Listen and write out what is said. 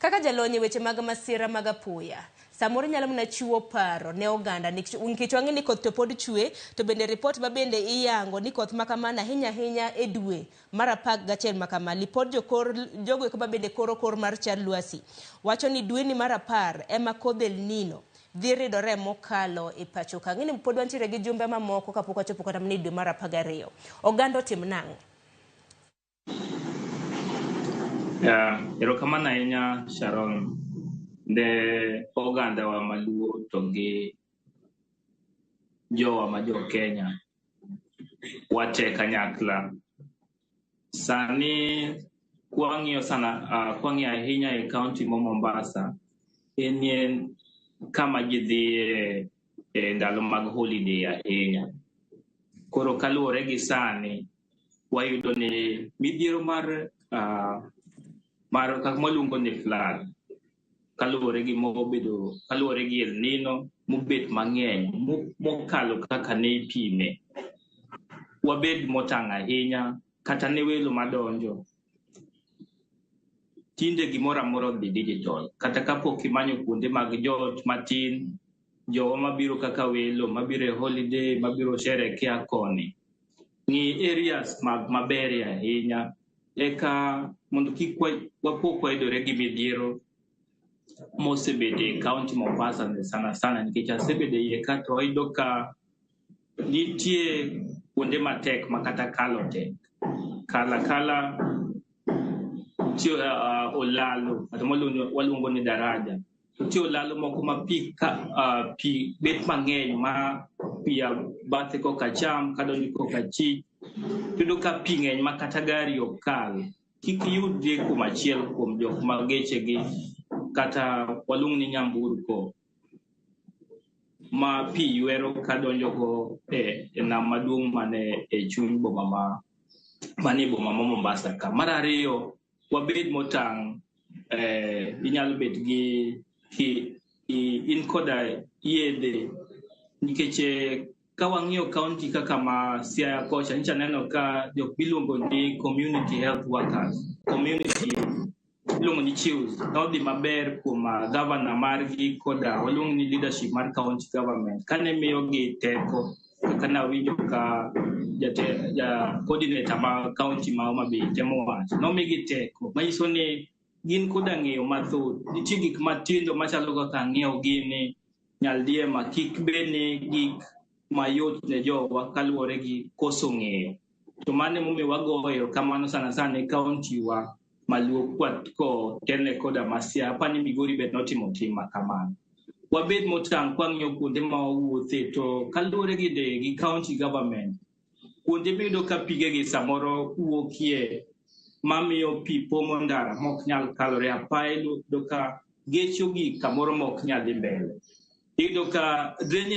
Kaka jalony e weche mag masira mag apoya, samoro inyalo mana chiwo paro ne oganda nikech wang'e ni koth to pod chwe, to bende ripot ma bende iyango ni koth ma kamano ahinya ahinya e dwe mar 11 ma kama. Lipod jokor jogo eko ma bende koro kor mar chal lwasi wacho ni dweni mar 10 ema kodh El Nino dhi ridore mokalo e pacho ka. Ang'e ni pod wantiere gi jumbe mamoko kapok wachopo kata mana e dwe mar 12. Oganda otim nang'o? Erokamano ahinya Sharon ne ogandawa maluo to gi jowa ma jo Kenya wate kanyakla. Sani kwang'iyo sana kwang'iyo ahinya e kaunti ma Mombasa, en kama ji dhiye e ndalo mag holiday ahinya. Koro kaluwore gi sani, wayudo ni midhiero mar mar kaka mwaluongo ni flood kaluwore gi mobedo kaluwore gi El Nino mobet mang'eny mokalo kaka ne ipime. Wabed motang' ahinya kata ne welo madonjo. Tinde gimoro amora odhi digital. Kata kapok imanyo kuonde mag jot matin, jowa mabiro kaka welo, mabiro e holiday, mabiro sherekea koni. Ng'i areas mag maberie ahinya eka mondo kik wapo kwayudore gi midhiero mosebedo e kaunti Mombasa sana sana nikech asebedo e iye ka to wayudo ka nitie kuonde matek ma kata kalo tek. Kala kala nitie olalo kata waluongo ni daraja. Nitie olalo moko ma pi ka pi bet mang'eny ma pi a bathe koka cham kadonjo koka chich. Iyudo ka pi ng'eny ma kata gari ok kal. Kik iyudri kuom achiel kuom jok ma gechegi kata waluong ni nyamburko ma pi ywero kadonjo go e nam maduong' mane e chuny boma ma manie boma ma Mombasa ka. Mar ariyo, wabed motang' inyalo bet gi in koda yedhe nikech ka wang'iyo kaunti kaka ma Siaya kocha, nyicha neno ka jok miluongo ni community health workers, community iluongo ni CHIWs, nodhi maber kuom governor margi koda waluongo ni leadership mar county government kane miyogi teko kaka nawinjo ka ja coordinator ma county ma Homa Bay temo wacho nomigi teko manyiso ni gin koda ng'eyo mathoth. Nitie gik matindo machalo kaka ng'iewo gini nyaldiema kik bed ni gik mayot ne jowa kaluwore gi koso ng'eyo. To mano emomiyo wagoyo erokamano sana sana ne kaunti wa maluo kotelne koda ma Siaya. Apani ni Migori be notimo tim ma kamano. Wabed motang' kwang'iyo kuonde ma wawuothe to kaluwore gi gi county government, kuonde miyudo ka pigegi samoro wuokie mamiyo pi pong'o ndara mok nyal kalore apaya, iyudo ka geche ogik kamoro mok nyal dhi mbele. Iyudo ka drainage